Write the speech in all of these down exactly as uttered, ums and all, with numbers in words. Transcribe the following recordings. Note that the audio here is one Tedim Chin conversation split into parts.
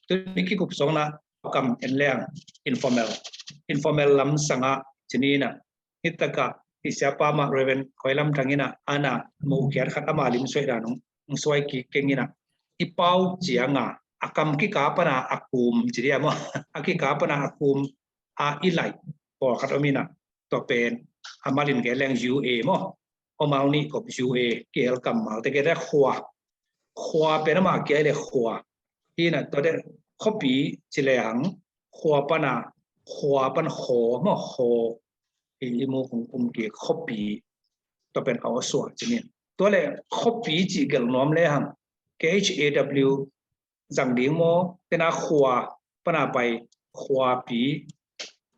Tuni kikup sawngna kam en leng informal, informal lam sangah cini inah, hitakah i siapa mah Reverend Khoi Lam Thang inah ana muhkhiat khat ama lim suai dan hong suai kik keng inah, i pau cianga a kam kika pana a kum cidi a maw, a kika pana a kum a i laih pawlkhat om inah, tua pen a malin gen leng U A maw, om a nih kop U A kihel kammal te kete khua. Khua pen amah kia i le khua. Hi inah tua te khuapi ci le hang khua pana, khua pan khaw maw, khaw. I, i mu kong kum ki khuapi. Tua pen a awsuah ci nin. Tua le khuapi ci gelh nuam le hang K H A W zang ding maw, tena khua pana pai khuapi,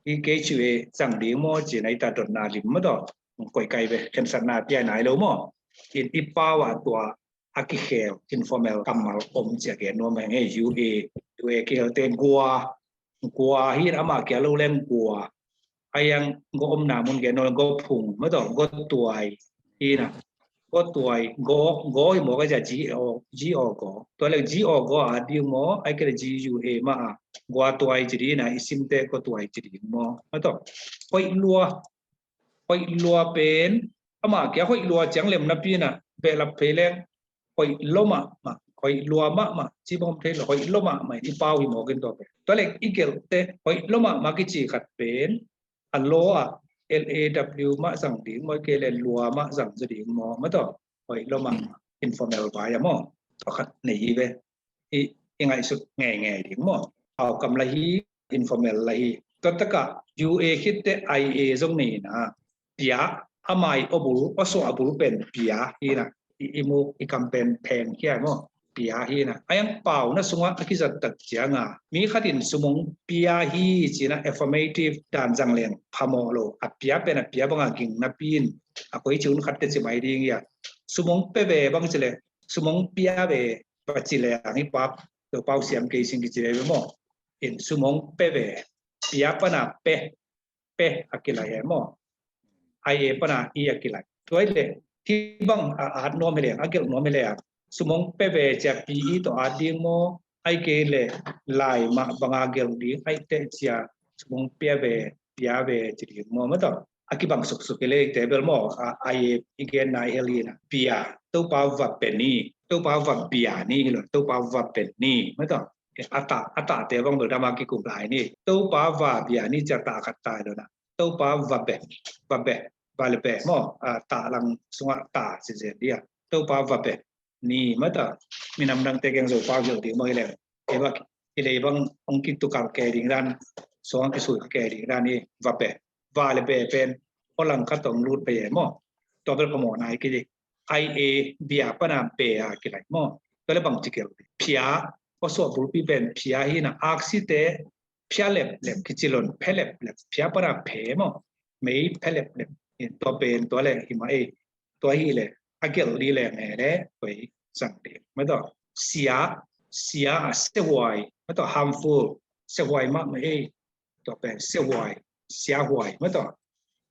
i K H A W zang ding maw, ci na i ta dotna lim maw tawh. Koih kai ve, khensatna piai nai lo maw. In i pau ah tua a kikhel informal kammal om ci a gen nuam heng e. U A, U A kikhel te gua, gua hi in amah kia lo leng gua. A yang go omna mun gen nuam, go phung maw tawh, go tuai hi inah. Go tuai, go, go hi maw ka cia G O, G O go. Tua le G O go a ding maw, ai ke le G U A mah a. Gua tuai ci ding inah, i simte go tuai ci ding maw. Maw tawh. Hoih lua, hoih lua pen, amah kia hoih lua ciang lem napi inah, behlap phei leng, hoih lua mahmah, hoih lua mahmah, ci bang om thei lo, hoih lua mahmah, i pau hi maw kin tua pen. Tua le i gelhte, hoih lua mahmah kici khat pen, a law ah L A W mah zang ding maw, i ke le lua mah zang zaw ding maw, maw tawh, hoih lua mah informal vai a maw, tua khat nei hi ve. I, i ngaihsut ngeingei ding maw. Hau kam la hi, informal la hi. Tua takah U A khit te I A zong nei inah, pia, a mai a bul, a suah a bul pen pia hi inah, i, i muk i kam pen pheng hi a maw. Pia hi inah. A yang pauna sungah a kizat tak cianga mi khat in sumong pia hi ci inah affirmative dan zang leng phamawh lo. A pia pen a pia banga ging napi in a koi ci un khat te ci mai ding hi a. Sumong pe ve bang ci le, sumong pia ve, pa ci le ang hi pap, to pau siam kei sing kici le maw. In sumong pe ve, pia pana pe, pe a kilai e maw. I A pana i a kilai. Tua i le, hi bang a at nuam hi le, a gelh nuam hi le, sumong pe ve cia pi i to at ding maw, ai kei le, lai mah banga gelh ding, ai te cia, sumong pia ve, pia ve ci ding maw, maw tawh. A kibang suksuk hi le, te bel maw, a, I A i gen nai hel inah, pia, Topa va pe ni, Topa va pia ni hi lo, Topa va pe ni, maw tawh. A ta, a ta te bang bel dama kikum lai ni. Topa va bia ni cia ta khat tai lo na. Topa va be, va be, va le be maw. A ta lang sungah ta ci zen dia. Topa va be ni maw tawh. Minam dang te keng Zopau hilh ding maw hi leng. Eva, i le bang ong kitukal ke ding dan, song kisui ke ding dan ni va be. Va le be pen, o lang khat ong lut pe ye maw. Tua bel phamawh nai kidi. I A bia pana be a kilai maw. Tua le bang ci kel. Pia, o suah bulpi pen pia hi inah, aksi te, pia lep lep kici lo in, phe lep lep, pia pana phe maw. Mei phe lep lep. In tua pen, tua le hi mah ei. Tua hi le, a gelh li le nge le, tua hi zang ding. Maw tawh, sia, sia a sehuai, maw tawh, harmful, sehuai mah mah ei. Tua pen sehuai, siahuai, maw tawh.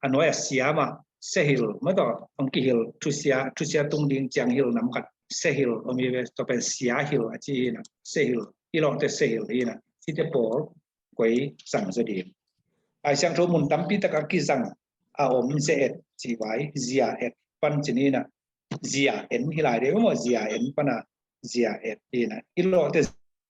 A nuai a sia mah, sehil, maw tawh, ong kihil, thusia, thusia tung ding ciang hil nam khat, sehil, om hi ve, tua pen siahil a ci hi inah, sehil, i lawhte sehil hi inah, cite pawl, koi zang zaw ding. Lai Siangtho mun tampi takah kizang a om ze et ci vai, zia et pan ci ni inah, zia en hi lai de maw, zia en pana, zia et hi inah, i lawhte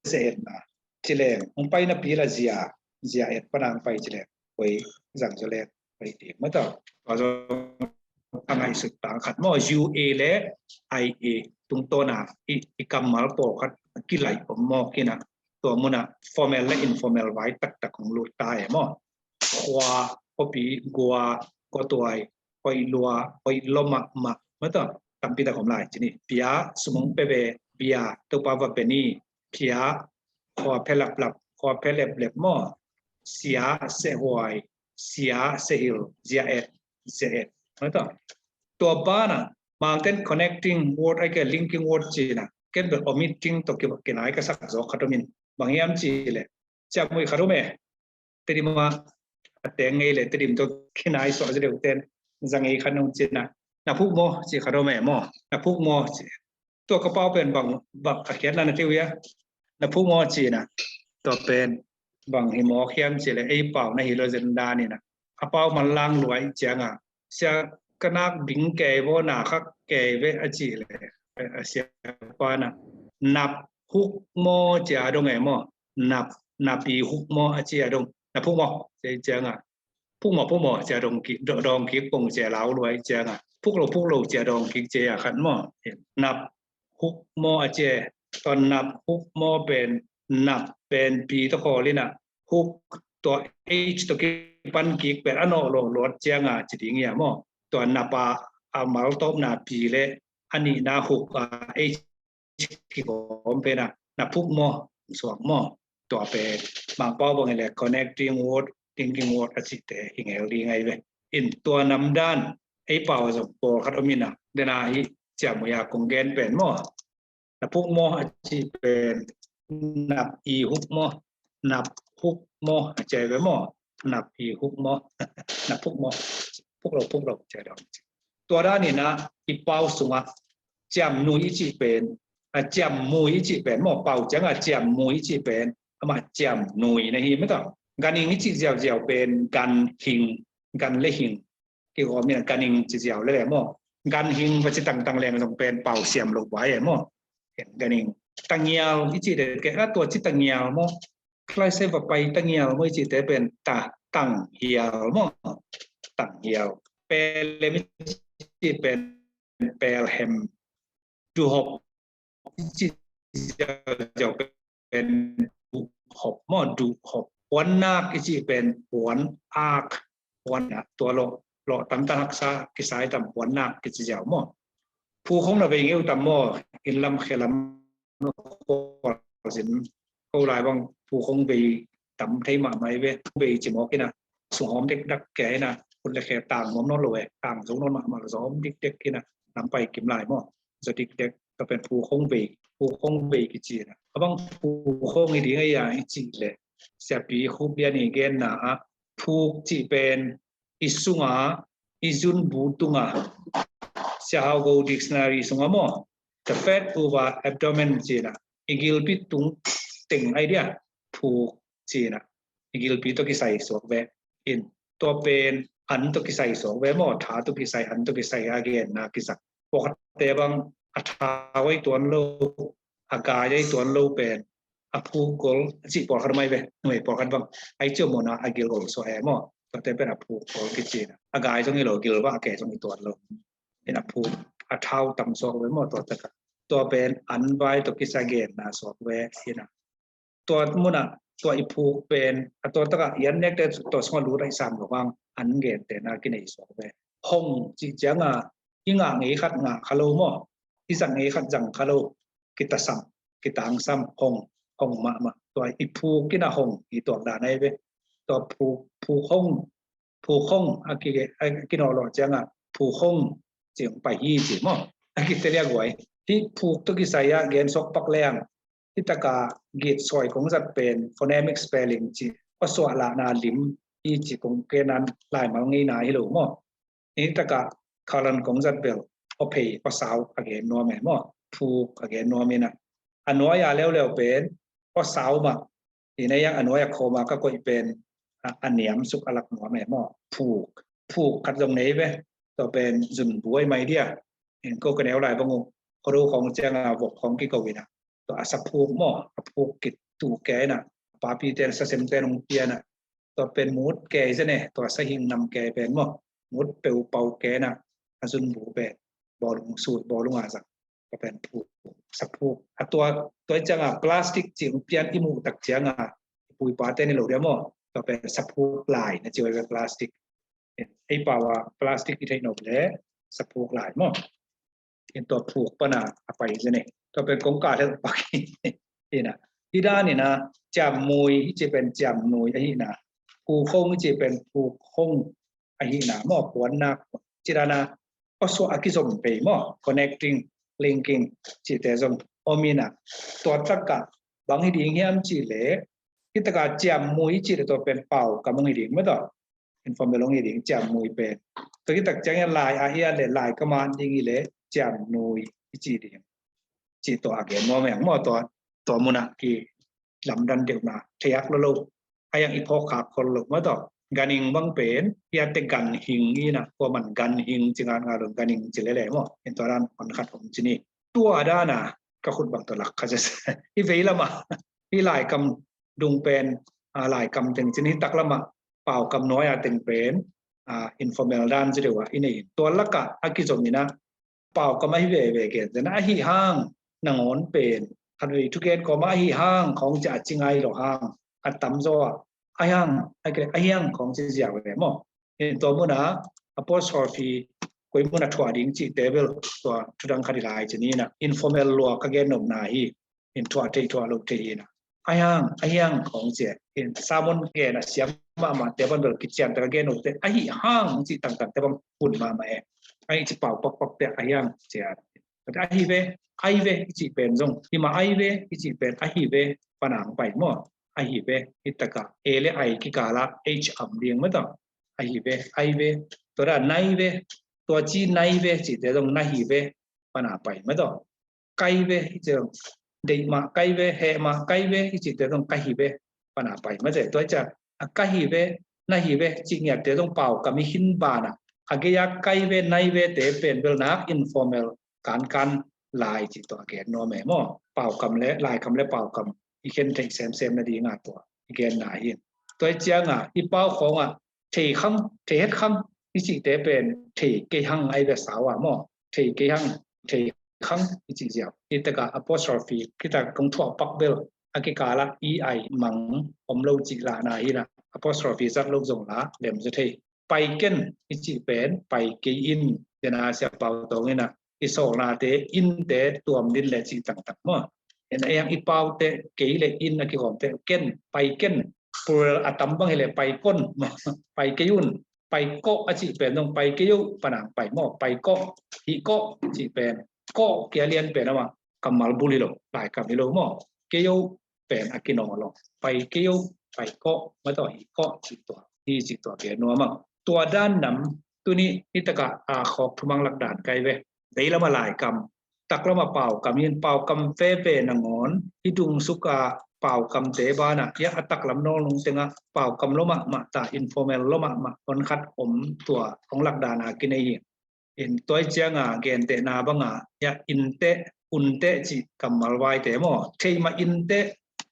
ze et na, ci leng, hong pai napi la zia, zia et pana hong pai ci leng, koi zang zaw leng, koi ding maw tawh. Tua zong a ngaihsut tang khat maw, U A le I A tungtawna i, i kammal pawlkhat kilai om mawk inah, tua munah formal le informal vai taktak hong lut ta e maw. Khua, khuapi, gua, khuatuai, hoih lua, hoih lua mahmah, maw tawh, tampi tak om lai ci ni. Pia, sumong pe ve, bia, Topa va pe ni, pia, khua phe laplap, khua phe leplep maw, sia, sehuai, sia, sehil, zia et, zia et, maw tawh. Tua banah, mangten connecting word ai ke linking word ci inah, ken bel omitting tawh ki, kinai ka sak zawk khat om in, bang hiam ci le, ciamui khat om e, Tedim ah a teng ngei le Tedim tawh kinai suah zaw deuh ten, za ngei khat nong ci inah, na phuk maw ci khat om e maw, na phuk maw ci. Tua ka pau pen bang, bang a khiatna na thei uh hia. Na phuk maw ci-in ah, tua pen bang hi mawk hiam cih leh ei pau na hi lo zen dan in ah, a pau manlang lua ih ciangah, sia ka nak bing kei vaw, na khak kei ve a cih leh, a sia pa in ah, nap huk maw ci a dong e maw, nap, nap i huk maw a ci a dong, na phuk maw ci ih ciangah, phuk maw, phuk maw ci a dong kik, dong kik pong ci a lau lua ih ciangah, phuk lo, phuk lo ci a dong kik ci a khat maw, nap huk maw a ci e. Tua nap huk maw pen, nap pen pi tawh khawl in ah, huk tua H tawh kipan kik pen a nawh lo luat ciangah ci ding hi a maw. Tua nap a, a maltawpna pi le a nihna huk a H kikawm pen ah, na phuk maw, suak maw. Tua pen Mangpau bang hi leh connecting word, linking word a cihte hi ngel ding ahi ve. In tua nam dan ei pau ah zong pawlkhat om in ah, den a hi ciamui a kong gen pen maw, na phuk maw a cih pen nap i huk maw, nap huk maw a ci ve maw, nap i huk maw, na phuk maw, phuk lo, phuk lo ci a dong. Tua dan in ah i pau sungah ciamnui i cih pen, a, ciammui i cih pen maw, pau ciangah ciammui i cih pen, amah ciamnui na hi mah tawh. Ganhing i cih ziauziau pen ganhing, gan le hing kikawm in ah ganhing ci ziau le le maw. Ganhing va ci tangtang leng zong pen pau siam lo vai e maw. Ganhing. Tangial i cih dek kei a, tua ci tangial maw. Khlai sai va pai tangial maw i cihte pen ta, tanghial maw. Tanghial. Pelem i cih pen pelhem. Duhhop i cih ziauziau pen duhhop maw, duhhop. Puannak i cih pen puanak, puanak. Tua lawh, lawh tamtam haksa kisai tam, puannak kici ziau maw. Phu khong na vei ngeu tam maw, inn lam khe lam zin ko lai bang phu khong vei tam thei mahmah hi ve. Vei ci mawk in ah, sung hawm dekdek kei in ah, khut le khe tang nuam nawn lo e, tang zo nawn mahmah lo, zawm dikdek in ah, lam pai kim lai maw. Zaw dikdek, tua pen phu khong vei, phu khong vei kici in ah. A bang phu khong hi ding a, i cih leh, Siapi Khup Lian i genna ah, phuk cih pen i sunga, i zunbu tunga, Sia Hau Go dictionary sunga maw, the fat over abdomen ci in ah, i gilpi tung teng ahi dia, phuk ci in ah, i gilpi tawh kisai suak ve. In, tua pen an tawh kisai suak ve maw, tha tawh kisai, an tawh kisai a genna kisak. Pawlkhatte bang a thau ahi tuan lo, a gai ahi tuan lo pen a phuk gol a cih pawlkhat om ahi ve. Numei pawlkhat bang a i ciau mawhna a gil gol suak e maw. Tuate pen a phuk gol kici in ah, a gai zong hi lo, gil va a ke zong hi tuan lo. In a phuk, a thau tam suak ve maw, tua takah. Tua pen an vai tawh kisai genna suak ve in ah. Tua munah, tua i phuk pen, a tua takah i an nekte tua sungah lut a i sam lo hang, an gente na kinei suak ve. Hong cih ciangah i ngah ngei khat ngah kha lo maw, i zang ngei khat zang kha lo, kitasam, kitangsam, hong, hong mahmah. Tua i phuk in ah hong i tuak dan ahi ve. Tua phuk, phuk hong, phuk hong a ki, a kinawhlawh ciangah phuk hong cih hong pai hi ci maw. A kitelia guai. Hih phuk tawh kisai ah gen suak pak leng, hih takah gitsuai kong zat pen phonemic spelling ci, pasuah lahna lim hi ci kong gen a, laimal ngeina hi lo maw. Hih takah colon kong zat bel awphei, awsau a gen nuam e maw. Phuk a gen nuam in ah, a nuai a leuleu pen awsau mah. Hi na iang a nuai a khawm a ka koih pen a, a niam suk a lak nuam e maw. Phuk, phuk khat zong nei ve. Tua pen zunbu ahi mai dia. In ko ka neu lai bang uh, khuado khawng ciangah vok khawng kiko in ah, tua a saphuk maw, a phuk kituh kei in ah, a papite in, sasemte in hong pia in ah, tua pen mut kei zen e, tua sahing nam kei pen maw, mut peupau kei in ah, a zunbu pen bawlung sui, bawlung a zang. Tua pen phuk, saphuk. A tua, tua ciangah plastic cih hong pian i muh tak ciangah, i pu i pate in hi lo dia maw, tua pen saphuk lai na ci uh ve, plastic. Ei pau ah plastic i theih nop leh saphuk lai maw. In tua phuk pan a pai zen e. Tua pen kong kah lel pak hi. In ah, hi dan in ah, ciammui i cih pen ciamnui ahi in ah, phuk hong i cih pen phuk hong ahi in ah maw, puannak ci dan a, pasuah a kizom pei maw, connecting, linking cihte zong om in ah. Tua takah bang hi ding hiam cih leh, hih takah ciammui i cih leh tua pen pau kam hong hi ding maw tawh. Informal hong hi ding, ciammui pen. Tua hih tak ciangin lai a i at leh lai kam a ding hi leh ciamnui i ci ding. Ci tua a gen nuam e maw, tua tua munah ki lamdan deuhna theiak lo lo. A hiang i phawk khak khol lo mah tawh. Ganhing bang pen, hiate ganhing ina, kuaman ganhing ci ngat ngat lo ganhing ci lele maw. In tua dan hon khat om ci ni. Tua dana ka khut bang tua lak kha ci. I vei lama, i laikam dung pen, a, laikam teng ci ni, tak lama paukam nuai a teng pen, a, informal dan ci deuh a i nei. Tua laka a kizom ina, paukam ahi veve gen. Zena ahi hang nangawn pen. Khatvei thugen kawma ahi hang khawng ci a ci ngai lo hang. A tamzaw a. Ahi hang, ahi hang khawng ci ziau ve maw. In tua muna apostrophe koi muna thuah ding cihte bel tua thudang khat i lai ci ni na. Informal lua ka gen nopna hi. In thuah thei thuah lo thei hi na. Ahi hang, ahi hang khawng ci. In sermon gen a siam mahmah te bang bel kician te ka gen nop te. Ahi hang ci tangtang te bang hun mahmah e. Ahi ci pau pakpak te ahi hang ci a. Ahi ve, ahi ve i cih pen zong. Hima ahi ve i cih pen ahi ve panang pai maw. Ahi ve i taka e le ai kikala H am ding mah tawh. Ahi ve, ahi ve. Tua da nai ve. Tua ci nai ve cihte zong nahi ve pana pai mah tawh. Kai ve i cih zong. Deih mah kai ve, heh mah kai ve i cihte zong kahi ve pana pai mah tawh. Tua i cih a kahi ve, nahi ve cih ngiatte zong paukam i hin bana. A gei a kai ve, nai ve te pen bel nak informal kankan lai cih tua gen nuam e maw. Paukam le, laikam le paukam i khen theih semsem nadinga tua i genna hi. Tua i cianga i pau khawngah thei khang, thei het khang i cihte pen thei kei hang ahi ve sau a maw. Thei kei hang, thei khang i cih ziau. I taka apostrophe, kita kong thuah pak bel a kikala i ai mang om lo cih lahna hi na. Apostrophe zat lo zong la lem zaw thei. Pai ken i cih pen pai kei in, tena sia pau tawng ina i sawlnate innte tuam din le cih tangtang maw. Ena iang i paute kei le in a kigawmte ken, pai ken, plural a tam bang hi le pai kon, pai kei un, pai kawh a cih pen zong pai kei uh panang pai maw, pai kawh, hih kawh cih pen, kawh kia lian pen ama kammal bul hi lo, laikam hi lo maw, kei uh pen a kinaw lo, pai kei uh, pai kawh, mah tawh hih kawh cih tua, hih cih tua pen nuam ang. Tua dan nam, tuni i taka a khawk thumang lak dan kai ve. Vei lama laikam, tak lama paukam hin, paukam veve nangawn i dungsuka paukamte bana ia a taklam nawl nung tenga paukam lo mahmah ta, informal lo mahmah hon khat om tua hong lak dana kinei hi. In tua i cianga gentehna banga ia inte, unte cih kammal vaite maw. Theimah inte,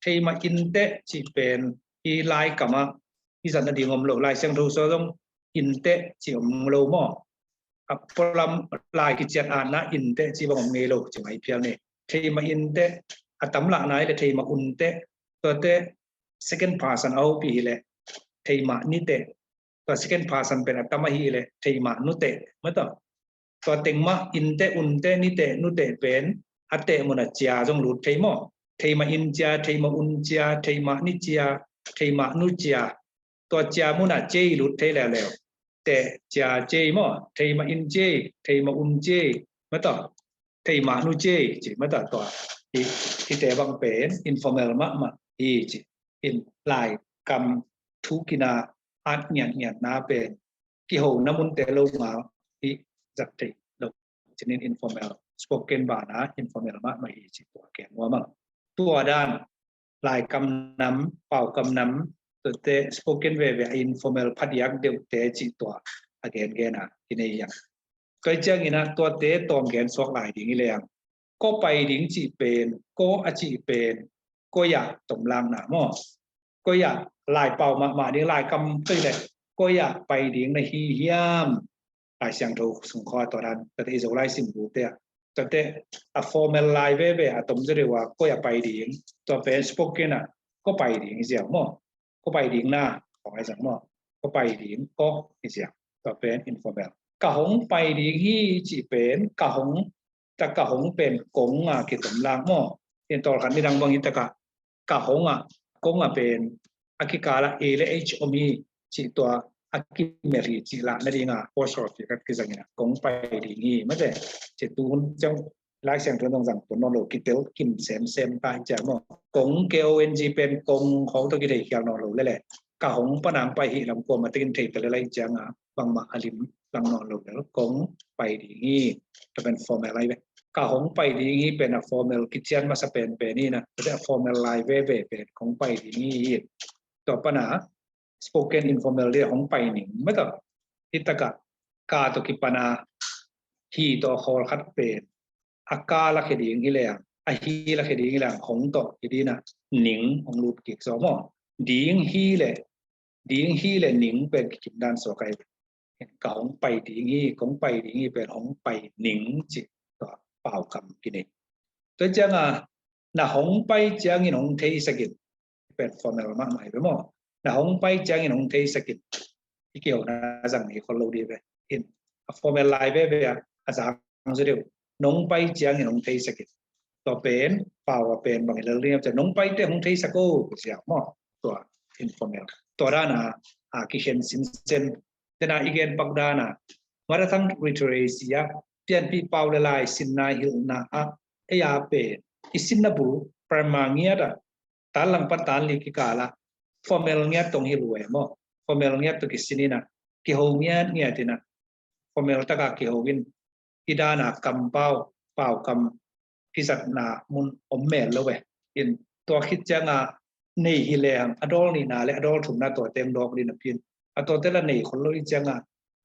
theimah inte cih pen i laikama i zatna ding om lo, Lai Siangtho sua zong inte cih om lo maw. A pualam lai kiciat atna inte cih bang om ngei lo ci mai phial ni. Theimah inte a tam lahna hi le theimah unte, tuate second person a hopi hi le theimah nite, tua second person pen a tam ahi le theimah nute mah tawh. Tua teng mah inte, unte, nite, nute pen a teh muna cia zong lut thei maw. Theimah in cia, theimah un cia, theimah ni cia, theimah nu cia. Tua cia muna cei lut thei leuleu. Teh cia cei maw, theimah in cei, theimah un cei mah tawh, theimah nu cei ci mah tawh tua. Hi, hite bang pen informal mahmah hi ci. In laikam thu kina at ngiatngiatna pen kihona munte lo nga hi zat thei lo. Cinin informal, spoken bana informal mahmah hi ci tua ken nuam ang. Tua dan laikam nam, paukam nam, tuate spoken veve a informal phadiak deuhte ci tua a gengen a kinei ang. Tua i ciangina tuate tawm gen suak lai ding i le ang. Ko pai ding cih pen, ko a cih pen, ko ia tomlakna maw. Ko ia lai pau mahmah ding, laikam toi le ko ia pai ding na hi hiam. Lai Siangtho sung khaw tua dan, tate i Zolai sim bu te a, tate a formal lai veve a tom zaw deuh a ko ia pai ding, tua pen spoken a ko pai ding i ziau maw. Ko pai ding na, ko ai zang maw. Ko pai ding, ko i ziau. Tua pen informal. Ka hong pai ding hi cih pen, ka hong, ta ka hong pen kong a kitom lak maw. In tawlkhat nidang bang hi taka ka hong a, kong a pen a kikala e le h om hi cih tua a kimer hi cih lah nadinga apostrophe khat kizangina kong pai ding hi mate. Ci tuhun ciang Lai Siangtho nong zang pun nawn lo kitel kim semsem ta hi ciang maw. Kong, K O N G pen kong khawng tawh kithei khial nawn lo lele. Ka hong panang pai hi lam kuama tekin thei pele lai cianga bangmah a lim lang nawn lo lel. Kong pai ding hi. Tua pen formal lai ve. ka hong pai ding hi pen a formal kician masa penpen hi na, tua a formal lai veve pen hong pai ding hi hi. Tua pana spoken informal dia hong pai ning mata. Hi taka ka to kipana hi to a khawl khat pen a ka la khe ding hi leng, a hi la khe ding hi leng hong to hi dina ning hong lut kik zo maw. Ding hi le, ding hi le ning pen kikim dan suak ai. Ka hong pai ding hi, kong pai ding hi pen hong pai ning ci tua pau kam kinei. Tua cianga na hong pai ciangin hong theisakin pen formal mahmah hi ve maw. Na hong pai ciangin hong theisakin i keu na zang hi khol lo di ve. In a formal lai veve a zang zo deuh. Nong pai ciangin hong theisakin. Tua pen pau a pen bang i lel ding a nong pai te hong theisak o sia maw. Tua informal. Tua dana a kikhen sinsen tena i gen pak dana mother tongue literacy a pianpih pau le lai sinna hilhna a ei a pen i sinna bul primary ngiat a tan lang pan tan li kikala formal ngiat tong hi lue maw. Formal ngiat to kisin ina kiho ngiat ngiat ina formal taka kiho in i dana kam pau, pau kam kizatna mun om mel lo ve. In tua khit cianga nei hi lehang a dawl nihna le a dawl thumna tua teng dawk dina pin a tua tela nei khol lo i cianga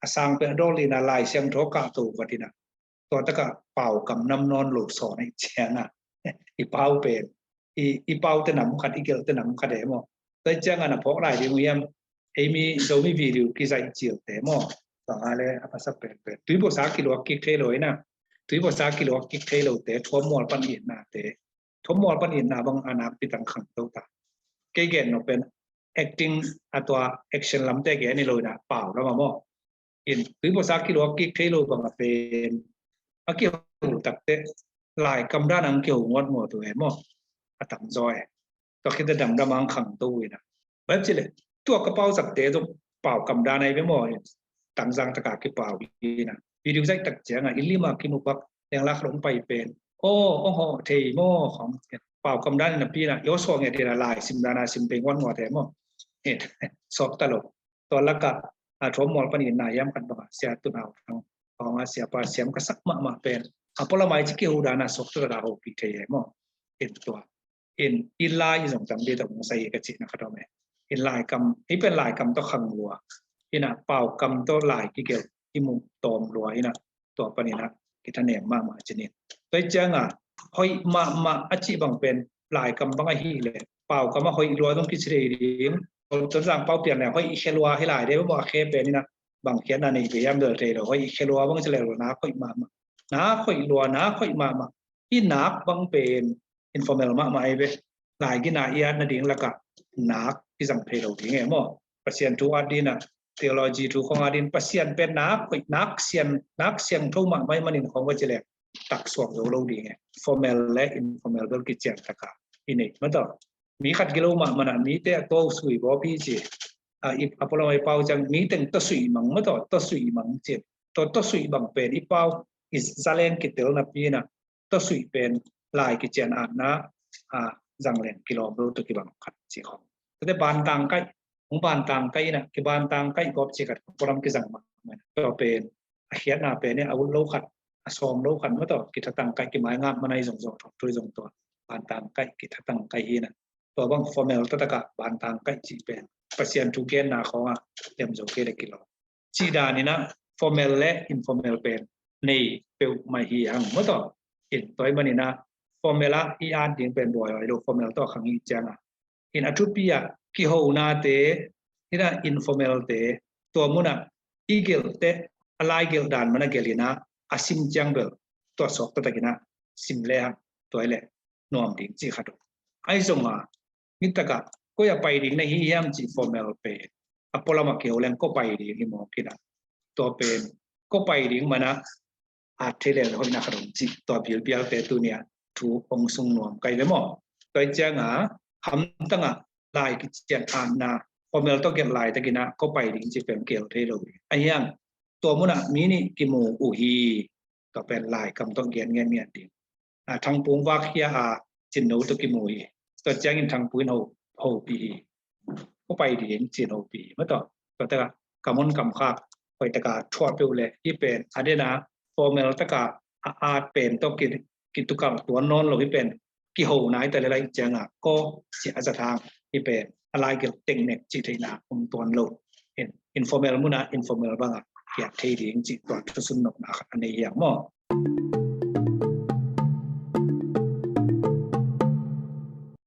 a sang pen a dawl nihna Lai Siangtho kah to vatina tua taka pau kam nam nawn lo sawn i cianga i pau pen i, i pau te nam khat i gelh te nam khat e maw. Tua i cianga na phawk lai ding uh hiam. Ei mi Zomi video kizaih cil te maw. Bang a le a pasa penpen tui bosa kiluak kik thei lo ina. Tui bosa kiluak kik thei lo te thuam mual pan itna te. Thuam mual pan itna bang a nakpi tang khang to ta. Kei gen no pen acting a tua action lam te gen i lo ina pau lama maw. In tui bosa kiluak kik thei lo bang a pen a kiho takte lai kam dan ang kiho ngot ngot uh e maw. A tam zaw e. Tua khite damdam ang khang to uh ina. Bep cile tua ka pau sakte zong pau kam dan ai ve maw. Tangzang taka kipau ina. Video zaih tak cianga i lima kimu bak lenglak long pai pen o ong ho thei maw khong pau kam dan ina pina i o suang e tina lai sim dana sim peng wan ngot e maw. Sok ta lo. Tua laka a thuam mual pan itna hiam khat banga sia tun hau thang banga siapa siam ka sak mahmah pen a polamai ci kiho dana sok tu taka hopi thei e maw. In tua in i lai i zong tam di tawh hong sai ka cihna khat om e. In lai kam i pen lai kam tawh khang lua ina pau kam tawh lai kigelh i mu tawm lua ina tua panina kithanem mahmah cinin. Tua i cianga hoih mahmah a cih bang pen lai kam bang ahi le pau kam a hoih lua zong kici thei ding. Tua zang pau pian le hoih i khe lua hi lai de maw a khe pen ina bang khiatna nei ve hiam bel thei lo hoih i khe lua bang ci le lo nak hoih mahmah. Nak hoih lua nak hoih mahmah. I nak bang pen informal mahmah ai ve. Lai gina i at nading laka nak i zang thei lo ding e maw. Pasian thu at dina theology thu khong at din Pasian pen nak hoih nak sian nak siang tho mahmah i manin khong va ci le tak suak zo lo ding e. Formal le informal bel kician taka i nei mataw. Mi khat gilo mahmah na mi te a to sui baw pi ci. A polamai pau ciang mi teng to sui mang mataw to sui mang ci. To to sui bang pen i pau i zaleng kitel na pi na to sui pen lai kician atna a zangleng kilawm lo to kibang khat ci khong. Tate bantang kaih hong bantang kaih ina kibantang kaih gawp ci khat polam kizang mah to pen a khiatna pen a ut lo khat a sawm lo khat mataw kithatang kaih kimai ngak manai zong zong thok tui zong tua bantang kaih kithatang kaih hina. Tua bang formal tataka bantang kaih ci pen Pasian thu genna khawnga lem zo kei le kilawm. Cih daninah formal le informal pen nei peuhmah hi hang maw tawh. In tua ih maninah formal ah i at ding pen buai aw i lo formal tawh khang ih ciangah. In a thupi ah kihonate hinah informal te tua munah i gelhte a lai gelh dan mana gelhinah a sim ciang bel tua suak taktakinah sim le hang tua ih leh nuam ding cih khat uh. Ahi zongah nitakah koi a pai ding na hi hiam cih formal pen a pualamah kiho leng ko pai ding hi mawk hinah tua pen ko pai ding manah a thei lel hoihna khat om cih tua bilbialte tuniah thu hong sung nuam kai ve maw? Tua ih ciangah hamtangah lai kician atna formal tawh gelh laitakinah ko pai ding cih pen kihel thei lo hi. Ahiang tua munah mi nih kimu uh hi. Tua pen lai kam tawh gen ngen ngen ding. A thangpung vak hia a cinno tawh kimu hi. Tua ciangin thangpung in ho hopi hi. Ko pai ding cin hopi hi. Mataw tua taka kam hon kam khak hoih taka thuah peuh le hi pen a dena formal taka a at pen tawh ki, kitukalh tuan nawn lo hi pen, kiho nai ta le lai ciangah kaw sia a zat hang hi pen a laigil teknek cih theihna om tuan lo. In, informal munah informal bangah kiat thei ding cih tua thusun nopna khat a nei hiang maw.